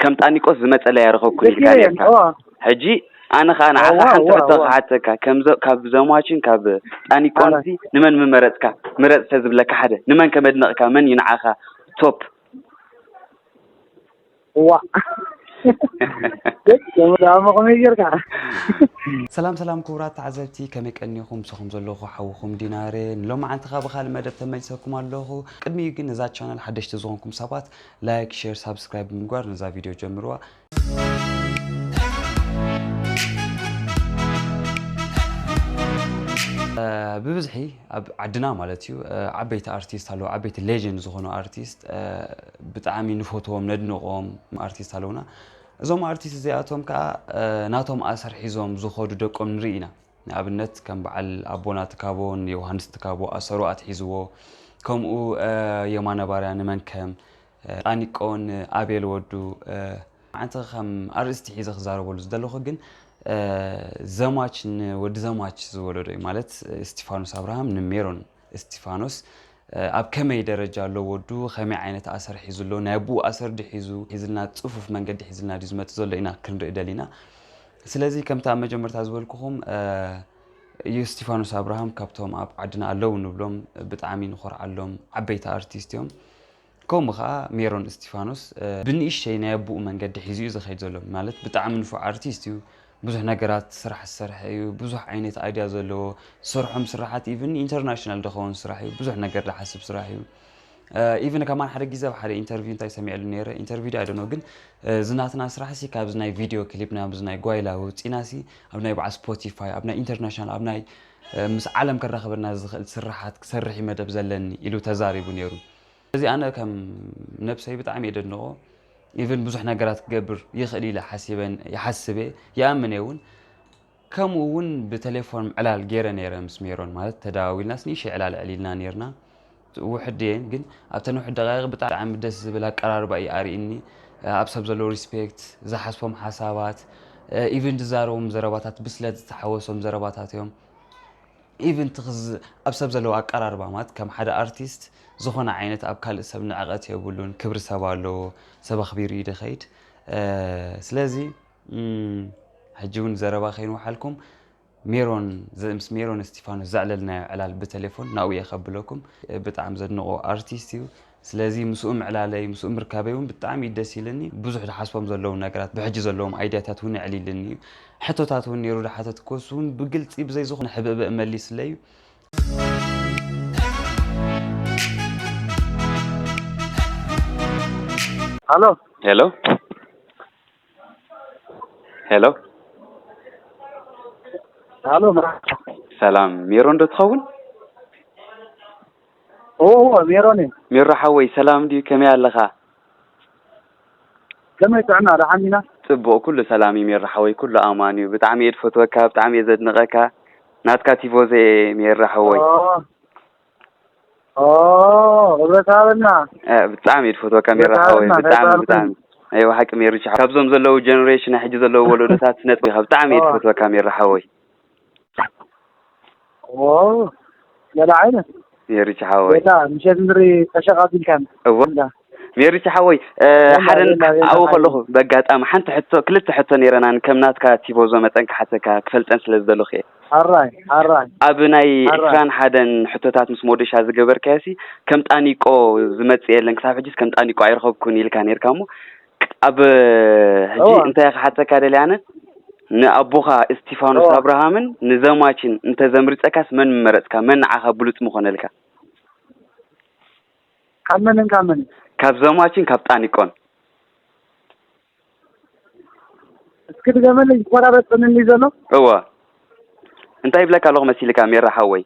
ከም ጣኒቆስ ዝመጸለይ ኣይረኸብኩን ኢልካ ነርካ። ሕጂ ኣነ ኸኣ ንዓኻ ሓንቲ ሕቶ ክሓተካ፣ ከም ዘ-፣ ካብ ዘማችን ካብ ጣኒቆንሲ ንመን ምመረጽካ? ምረጽ ተዝብለካ ሓደ፣ ንመን ከመድነቕካ? መን እዩ ንዓኻ ቶፕ? ዋ ደሞ ከመይ ጌርካ? ሰላም ሰላም ክቡራት ተዓዘብቲ፣ ከመይ ቀኒኹም? ምሳኹም ዘለኹ ሓውኹም ዲናሬ። ንሎማዓንቲ ኸኣ ብኻልእ መደብ ተመሊሰኩም ኣለኹ። ቅድሚኡ ግን ነዛ ቻነል ሓደሽቲ ዝኾንኩም ሰባት ላይክ፣ ሼር፣ ሳብስክራይብ ብምግባር ነዛ ቪድዮ ጀምርዋ። ብብዝሒ ኣብ ዓድና ማለት እዩ ዓበይቲ ኣርቲስት ኣለዉ፣ ዓበይቲ ሌጀንድ ዝኾኑ ኣርቲስት ብጣዕሚ ንፈትዎም ነድንቖም ኣርቲስት ኣለዉና። እዞም ኣርቲስት እዚኣቶም ከዓ ናቶም ኣሰር ሒዞም ዝኾዱ ደቆም ንርኢ ኢና። ንኣብነት ከም በዓል ኣቦና ትካቦ ንዮሃንስ ትካቦ ኣሰሩ ኣትሒዝዎ፣ ከምኡ የማነ ባርያ ንመንከም ጣኒቆ ንኣቤል ወዱ ኣንቲ ከም ኣርእስቲ ሒዘ ክዛረበሉ ዝደለኹ ግን ዘማች ንወዲ ዘማች ዝወለዶ እዩ ማለት እስቲፋኖስ ኣብርሃም ንሜሮን እስቲፋኖስ ኣብ ከመይ ደረጃ ኣሎ ወዱ ከመይ ዓይነት ኣሰር ሒዙ ኣሎ ናይ ኣቡኡ ኣሰር ድዩ ሒዙ ሒዝልና ፅፉፍ መንገዲ ሒዝልና ድዩ ዝመፅእ ዘሎ ኢና ክንርኢ ደሊና ስለዚ ከምቲ ኣብ መጀመርታ ዝበልኩኹም እዩ እስቲፋኖስ ኣብርሃም ካብቶም ኣብ ዓድና ኣለዉ ንብሎም ብጣዕሚ ንኾርዓሎም ዓበይቲ ኣርቲስት እዮም ከምኡ ከዓ ሜሮን እስቲፋኖስ ብንእሽተይ ናይ ኣቡኡ መንገዲ ሒዙ እዩ ዝኸይድ ዘሎ ማለት ብጣዕሚ ንፉዕ ኣርቲስት እዩ ብዙሕ ነገራት ስራሕ ዝሰርሐ እዩ ብዙሕ ዓይነት ኣይድያ ዘለዎ ዝሰርሖም ስራሓት ኢቭን ኢንተርናሽናል ዝኸውን ስራሕ እዩ ብዙሕ ነገር ዝሓስብ ስራሕ እዩ ኢቭን ከማን ሓደ ግዜ ኣብ ሓደ ኢንተርቪው እንታይ ሰሚዐሉ ነይረ ኢንተርቪው ዲኣ ደኖ ግን እዚ ናትና ስራሕ ሲ ካብዚ ናይ ቪድዮ ክሊፕ ናብዚ ናይ ጓይላ ውፂና ሲ ኣብ ናይ በዓል ስፖቲፋይ ኣብ ናይ ኢንተርናሽናል ኣብ ናይ ምስ ዓለም ከራኽበና ዝኽእል ስራሓት ክሰርሕ መደብ ዘለኒ ኢሉ ተዛሪቡ ነይሩ እዚ ኣነ ከም ነብሰይ ብጣዕሚ እየ ደድንቆ ኢቭን ብዙሕ ነገራት ክገብር ይኽእል ኢለ ሓሲበን ይሓስብ እየ ይኣምን እየ እውን ከምኡ እውን ብቴሌፎን ዕላል ገይረ ነይረ ምስ ሜሮን ማለት ተደዋዊልናስ ንእሽተይ ዕላል ዕሊልና ነይርና ውሕድ እየ ግን ኣብተን ውሕድ ደቃይቅ ብጣዕሚ ደስ ዝብል ኣቀራርባ እዩ ኣርእኒ ኣብ ሰብ ዘለዎ ሪስፔክት ዝሓስቦም ሓሳባት ኢቭን ዝዛረቦም ዘረባታት ብስለት ዝተሓወሶም ዘረባታት እዮም ኢቭን ትኽዝ ኣብ ሰብ ዘለዎ ኣቀራርባ ማለት ከም ሓደ ኣርቲስት ዝኾነ ዓይነት ኣብ ካልእ ሰብ ንዕቐት የብሉን ክብሪ ሰብ ኣለዎ ሰብ ኣኽቢሩ እዩ ዝኸይድ ስለዚ ሕጂ እውን ዘረባ ከይንውሓልኩም ሜሮን ምስ ሜሮን እስቲፋኖስ ዘዕለልናዮ ዕላል ብቴሌፎን ናብኡ እየ ከብለኩም ብጣዕሚ ዘድንቆ ኣርቲስት እዩ ስለዚ ምስኡ ምዕላለይ ምስኡ ምርካበይ እውን ብጣዕሚ እዩ ደስ ኢልኒ ብዙሕ ዝሓስቦም ዘለዉ ነገራት ብሕጂ ዘለዎም ኣይድያታት እውን ኣዕሊልኒ እዩ ሕቶታት እውን ነይሩ ዝሓተትኮስ እውን ብግልፂ ብዘይ ዝኾነ ሕብእብእ መሊስለይ እዩ ሄሎ ሄሎ ሄሎ ሄሎ ሰላም ሜሮን ዶ ትኸውን ኦዎ ሜሮን እዩ ሜሮ ሓወይ ሰላም ድዩ ከመይ ኣለኻ ከመይ ጥዕና ደሓን ኢና ጽቡቕ ኩሉ ሰላም እዩ ሜሮ ሓወይ ኩሉ ኣማን እዩ ብጣዕሚ እየ ዝፈትወካ ብጣዕሚ እየ ዘድንቐካ ናትካ ቲፎዘ እየ ሜሮ ሓወይ ኦ ኦ ህብረተሰብና ብጣዕሚ እየ ዝፈትወካ ሜሮ ሓወይ ብጣዕሚ ብጣዕሚ ኣይዋ ሓቂ ሜሪቻ ካብዞም ዘለዉ ጀነሬሽን ሕጂ ዘለዉ ወለዶታት ስነጥበብ ኢኻ ብጣዕሚ እየ ዝፈትወካ ሜሮ ሓወይ ኦ ገለ ዓይነት ሜሪቻ ሓወይ ጌታ ምሸት ንሪ ተሸቃቢልካን እወ ሜሪቻ ሓወይ ሓደ ኣብኡ ከለኹ በጋጣሚ ሓንቲ ሕቶ ክልተ ሕቶ ነይረናን ከም ናትካ ቲቦዞ መጠን ክሓተካ ክፈልጠን ስለ ዝደለኹ እየ ሓራይ ሓራይ ኣብ ናይ ዕስራን ሓደን ሕቶታት ምስ ሞደሻ ዝገበርካዮ ሲ ከም ጣኒቆ ዝመጽእ የለን ክሳብ ሕጂስ ከም ጣኒቆ ኣይረኸብኩን ኢልካ ነርካ እሞ ኣብ ሕጂ እንታይ ክሓተካ ደልየ ኣነ ንኣቦኻ እስቲፋኖስ ኣብርሃምን ንዘማችን እንተዘምርጸካስ መን ምመረጽካ መን ንዓኻ ብሉጽ ምኾነልካ ካብ መንን ካብ መንን ካብ ዘማችን ካብ ጣኒቆን እስኪ ድገመለይ ይቆራረጽንኒ ዘሎ እወ እንታይ ይብለካ ኣለኹ መሲልካ ሜራ ሓወይ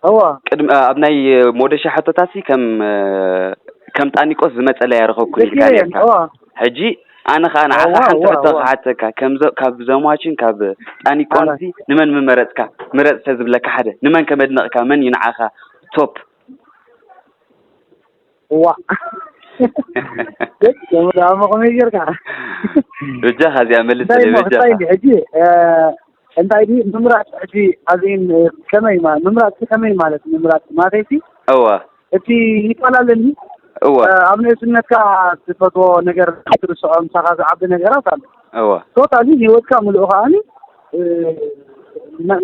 እወ ቅድሚ ኣብ ናይ ሞደሻ ሕቶታት ሲ ከም ከም ጣኒቆስ ዝመጸለይ ኣይረኸብኩን ኢልካ ነርካ ሕጂ ኣነ ከዓ ንዓኻ ሓንቲ ሕቶ ክሓተካ ከም ካብ ዘማችን ካብ ጣኒቆን ሲ ንመን ምመረጽካ ምረጽ ተዝብለካ ሓደ ንመን ከመድነቕካ መን እዩ ንዓኻ ቶፕ ዋ ደሞ ከመይ ጌርካ በጃኻ እዚኣ መልሰለይ በጃኻ ሕጂ እንታይ ድዩ ምምራፅ ሕጂ ኣብዚን ከመይ ምምራፅ ከመይ ማለት ምምራፅ ማለትሲ እዋ እቲ ይፈላለኒ እወ ኣብ ንእስነትካ ትፈትዎ ነገር ትርስዖ፣ ምሳኻ ዝዓቢ ነገራት ኣሎ። እወ ቶታሊ ህይወትካ ምሉእ ከዓኒ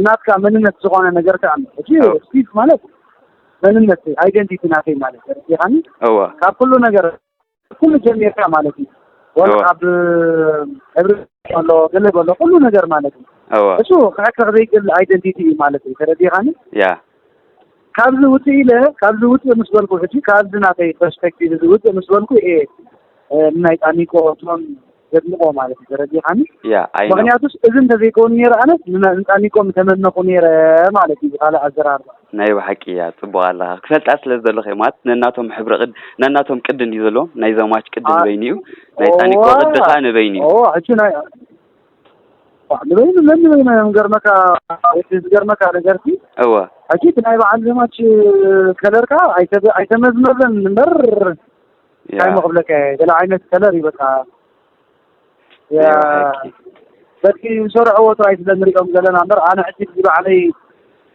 ናትካ መንነት ዝኾነ ነገር ከኣ ኣሎ። እዚ ስቲፍ ማለት መንነት፣ ኣይደንቲቲ ናተይ ማለት እዩ። ዲኻኒ እወ ካብ ኩሉ ነገር ኩሉ ጀሚርካ ማለት እዩ። ወላ ካብ ሕብሪ ኣሎ፣ ገለ በሎ፣ ኩሉ ነገር ማለት እዩ። እወ እሱ ክሕከኽ ዘይክእል ኣይደንቲቲ እዩ ማለት እዩ። ተረዲኻኒ? ያ ካብዚ ውፅእ ኢለ፣ ካብዚ ውፅእ ምስ በልኩ፣ ሕጂ ካብዚ ናተይ ፐርስፔክቲቭ እዚ ውፅእ ምስ በልኩ እየ ናይ ጣኒቆ ቶን ዘድንቆ ማለት እዩ። ተረዲኻኒ? ያ ኣይ ምክንያቱስ እዚ እንተዘይከውን ነይረ፣ ኣነስ ንጣኒቆ ምተመነኹ ነይረ ማለት እዩ። ብካልእ ኣዘራርባ ናይ ብሓቂ እያ ጽቡቕ ኣለኻ። ክፈልጣ ስለ ዝደለኹ እየ። ማለት ነናቶም ሕብሪ ቅድ ነናቶም ቅዲ እንድዩ ዘለዎም። ናይ ዘማች ቅዲ ንበይኑ እዩ። ናይ ጣኒቆ ቅዲ ከኣ ንበይኑ እዩ። ኦ ሕጂ ናይ ንበይኑ መን ንበይኑ እዮም? ገርመካ እቲ ዝገርመካ ነገር ሲ እወ ሕጂ እቲ ናይ በዓል ዘማች ከለር ከኣ ኣይተ- ኣይተመዝመዘን እምበር እንታይ ያ መኽብለካ እየ? ገለ ዓይነት ከለር እዩ በቃ። ያ ናይ ብሓቂ በቲ ዝሰርሕዎ ጥራይ ስለ ንሪኦም ዘለና እምበር ኣነ ሕጂ እዚ ባዕለይ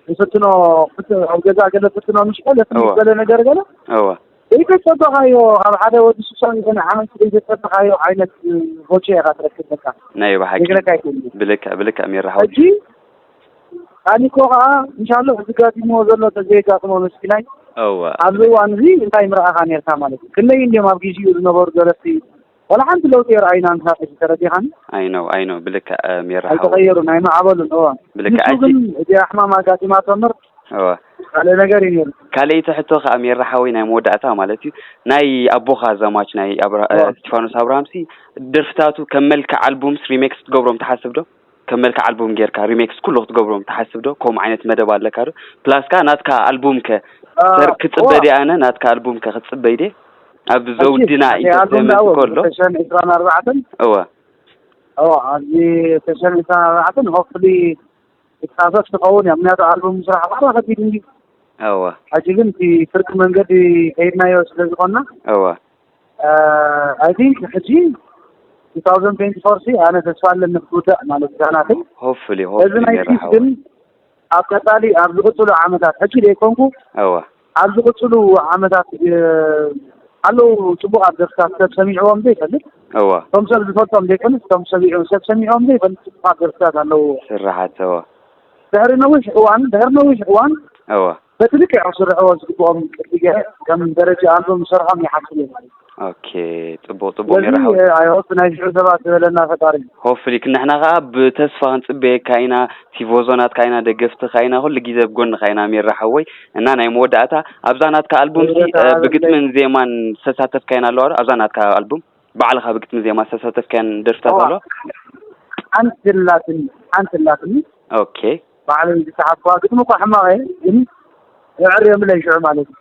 ዝፍትኖ ፍት- ኣብ ገዛ ገለ ፍትኖ ምሽ ገለ እወ። ትምሽ ገለ ነገር ገለ እወ ዘይተጸበኻዮ ካብ ሓደ ወዲ ስሳን ገለ ዓመት ዘይተጸበኻዮ ዓይነት ቦቼ ኢኻ ትረክብ በቃ። ናይ ብሓቂ ይግረካ ኣይክእል ብልክዕ ብልክዕ ሜራ ሓወይ ሕጂ ኣሊኮ ከዓ እንሻሎ እዚ ጋጢምዎ ዘሎ ተዘየጋጥሞ መስኪናይ እወ ኣብዚ እዋን እዚ እንታይ ምርኣኻ ነርካ ማለት እዩ? ክንደይ እንድዮም ኣብ ግዜኡ ዝነበሩ ደረፍቲ ዋላ ሓንቲ ለውጢ የርኣዩና ንሳት ተረዲኻኒ? ኣይ ነው ኣይ ነው ብልክዕ ሜራ ሓወይ ኣይተቐየሩን ኣይማዕበሉን። እዋ ብልክዕ ንሱ ኣጂ ግን እዚኣ ሕማም ኣጋጢማቶ እምበር እወ ካልእ ነገር እዩ ነይሩ። ካልኣይቲ ሕቶ ከዓ ሜራ ሓወይ ናይ መወዳእታ ማለት እዩ ናይ ኣቦኻ ዘማች ናይ ኣብራ- እወ። እስቲፋኖስ ኣብርሃምሲ ደርፍታቱ ከም መልክዕ ኣልቡምስ ሪሜክስ ክትገብሮም ትሓስብ ዶ? ከም መልክዕ ኣልቡም ጌርካ ሪሜክስ ኩሉ ክትገብሮም ትሓስብ ዶ? ከምኡ ዓይነት መደብ ኣለካ ዶ? ፕላስ ከዓ ናትካ ኣልቡም ከ አ፣ ሰር ክፅበ እዋ። ድየ ኣነ ናትካ ኣልቡም ከ ክፅበይ ድየ? ኣብ ዘውድና ኣልቡም ኢንተርቴንመንት ዳኣ ከሎ ተሸን ዕስራን ኣርባዕተን እወ እዋ ኣብዚ ተሸን ዕስራን ኣርባዕተን ሆፕፉሊ ክትካፈት ትኸውን እያ። ምክንያቱ ኣልቡም ምስራሕ ዋላ ከቢድ እንዲ እወ ሕጂ ግን እቲ ፍርቂ መንገዲ ከይድናዮ ስለ ዝኾንና እወ I think ሕጂ two thousand twenty-four ሲ ኣነ ተስፋ ኣለኒ ክውዳእ ማለት እዩ ናተይ። ሆፕፉሊ እዚ ናይ ሆፕፉሊ ፊት ግን ኣብ ቀጻሊ ኣብ ዝቕጽሉ ዓመታት ሕጂ ዘይኮንኩ እወ ኣብ ዝቕጽሉ ዓመታት እ፣ ኣለዉ ጽቡቓት ደርፍታት ሰብ ሰሚዕዎም ዘይፈልጥ እወ እቶም ሰብ ዝፈልጦም ዘይኮነስ እቶም ሰሚዑ ሰብ ሰሚዕዎም ዘይፈልጥ ጽቡቓት ደርፍታት ኣለዉ። ስራሓት እወ ድሕሪ ነዊሕ እዋን ድሕሪ ነዊሕ እዋን እወ በቲ ልክዕ ክስርሕዎ ዝግብኦም ቅዲ ገይረ ከም ደረጃ ኣልበም ዝሰርሖም ይሓስብ እየ ማለት እዩ። ኦኬ ጽቡቅ ጽቡቅ ስለዚ ሜራ ሓወይ I hope ናይ ሽዑ ሰባት ዝበለና ፈጣሪ ሆፕፉሊ ንሕና ከዓ ብተስፋ ክንፅበየካ ኢና። ቲፎዞ ናትካ ኢና፣ ደገፍትኻ ኢና፣ ኩሉ ግዜ ኣብ ጎንኻ ኢና ሜራ ሓወይ። እና ናይ መወዳእታ ኣብዛ ናትካ ኣልቡም ሲ መወዳእታ እ፣ ሃበለይ። ብግጥምን ዜማን ዝተሳተፍካየን ኣለዋ ዶ? ኣብዛ ናትካ ኣልቡም ባዕልኻ ብግጥሚ ዜማ ዝተሳተፍካየን ደርፍታት እዋ። ኣለዋ? ሓንቲ ኣላትኒ ሓንቲ ኣላትኒ ኦኬ ባዕለይ ዝሰሓብኩዋ ግጥሚ እኳ ሕማቕ እየ ግን የዕርዮምለይ ሽዑ ማለት እዩ።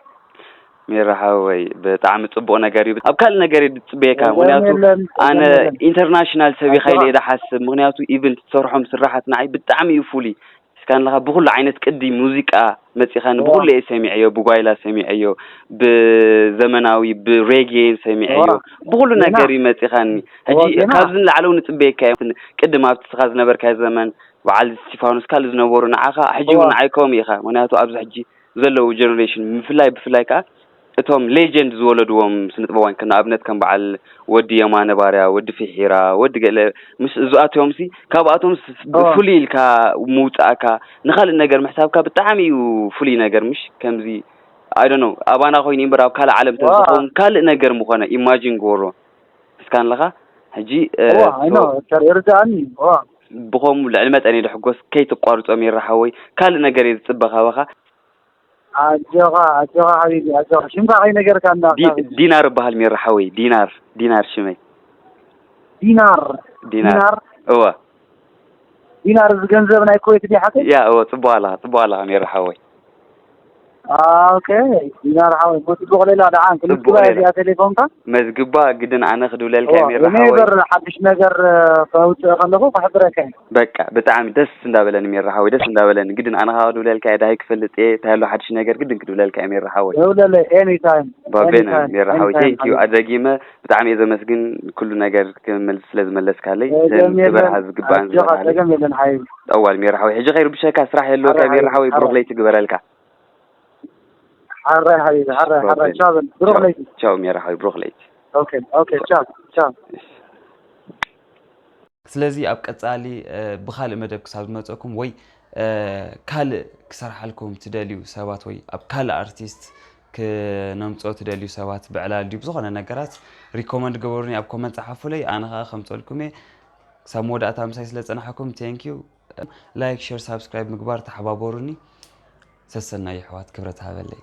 ሜራ ሓወይ ብጣዕሚ ጽቡቅ ነገር እዩ። ኣብ ካልእ ነገር እየ ዝጽበየካ። ጸገም ምክንያቱ የለን፣ ጸገም ኣነ የለን። ኢንተርናሽናል ሰብ ኢኻ ኢለ ኣጆኻ። እየ ዝሓስብ። ምክንያቱ ኢቨን ትሰርሖም ስራሓት ንዓይ ብጣዕሚ እዩ ፍሉይ። እስካ ንለካ ብኩሉ ዓይነት ቅዲ ሙዚቃ መጺኻኒ እዋ። ብኩሉ እየ ሰሚዐዮ፣ ብጓይላ ሰሚዐዮ፣ ብዘመናዊ ብሬጌ ሰሚዐዮ፣ እዋ። ብኩሉ ዜና። ነገር እዩ መጺኻኒ። ሕጂ እዋ፣ ዜና። ካብዚ ንላዕሊ እውን እጽበየካ እየ። ቅድም ኣብቲ እስኻ ዝነበርካዮ ዘመን በዓል እስቲፋኖስ ካልእ ዝነበሩ ንዓኻ ሕጂ እውን እዋ። ንዓይ ከምኡ ኢኻ። ምክንያቱ ኣብዚ ሕጂ ዘለዉ ጀነሬሽን ብፍላይ ብፍላይ ከዓ እቶም ሌጀንድ ዝወለድዎም ስነጥበባውያን ከም ንኣብነት ከም በዓል ወዲ የማነ ባርያ፣ ወዲ ፊሒራ፣ ወዲ ገለ ምስ እዚኣቶም ሲ ካብኣቶም ስ- እዋ። ብፍሉይ ኢልካ ምውጻእካ ንኻልእ ነገር ምሕሳብካ ብጣዕሚ እዩ ፍሉይ ነገር ምሽ ከምዚ I don't know ኣባና ኮይኑ እምበር ኣብ ካልእ ዓለም እዋ። ተዝኸውን ካልእ ነገር ምኾነ ኢማጂን ግበሮ እስካ ኣለኻ ሕጂ እ፣ እዋ I know ይርዳእኒ እዋ ብኸምኡ ልዕሊ መጠን እየ ዝሕጎስ ከይትቋርጾ ሜራ ሓወይ ካልእ ነገር እየ ዝጽበ ካባኻ ኣጆኻ ኣጆኻ ሓቢቢ ኣጆኻ ሽምካ ከይነገርካ እንዳ ዲ- ዲናር እበሃል ሜራ ሓወይ ዲናር ዲናር ሽመይ ዲናር ዲናር እወ ዲናር እዚ ገንዘብ ናይ ኮይት ዲ ሓቂ ያ እወ ጽቡቅ ኣለኻ ጽቡቅ ኣለኻ ሜራ ሓወይ ኦኬ ዲናር ሓወይ እሞ ጽቡቅ ሌላ ደሓን ጽቡቅ ክንክባ ሌላ። እዚኣ ቴሌፎንካ መዝግባ ግድን ኣነ ክድውለልካ እየ ሜራ ሓወይ ኔቨር ሓድሽ ነገር ከውፅእ ከለኹ ክሕብረካ እየ በቃ ብጣዕሚ ደስ እንዳበለኒ ሜራ ሓወይ ደስ እንዳበለኒ ግድን ኣነ ከዓ ክድውለልካ እየ ዳሃይ ክፈልጥ እየ እንታይ ኣሎ ሓድሽ ነገር ግድን ክድውለልካ እየ ሜራ ሓወይ ደውለለይ ኤኒታይም ባቤነ ሜራ ሓወይ ቴንክ ዩ ኣደጊመ ብጣዕሚ እየ ዘመስግን ኩሉ ነገር ክመልስ ስለ ዝመለስካለይ ክበርሃ ዝግባእን ዝበርሃለይ ጸገም የለን ሓይል ጠዋል ሜራ ሓወይ ሕጂ ከይርብሸካ ስራሕ የለወካ ሜራ ሓወይ ብሩክ ለይቲ ግበረልካ ሓራይ ሓቢቢ ሓራይ ሓራይ ሮቤል። ቻው በል ብሩኽ ለይቲ። ቻው ሜራ ሓቢቢ ብሩኽ ለይቲ። ኦኬ ኦኬ ቻው ቻው። ስለዚ ኣብ ቀጻሊ ብኻልእ መደብ ክሳብ ዝመፀኩም ወይ ካልእ ክሰርሓልኩም ትደልዩ ሰባት ወይ ኣብ ካልእ ኣርቲስት ክነምፅኦ ትደልዩ ሰባት ብዕላል ድዩ ብዝኾነ ነገራት ሪኮመንድ ገበሩኒ ኣብ ኮመንት ፀሓፉለይ ኣነ ከዓ ከምፀልኩም እየ። ክሳብ መወዳእታ ምሳይ ስለ ፀናሕኩም thank you። Like share subscribe ምግባር ተሓባበሩኒ። ሰሰናዩ ኣሕዋት ክብረት ሃበለይ።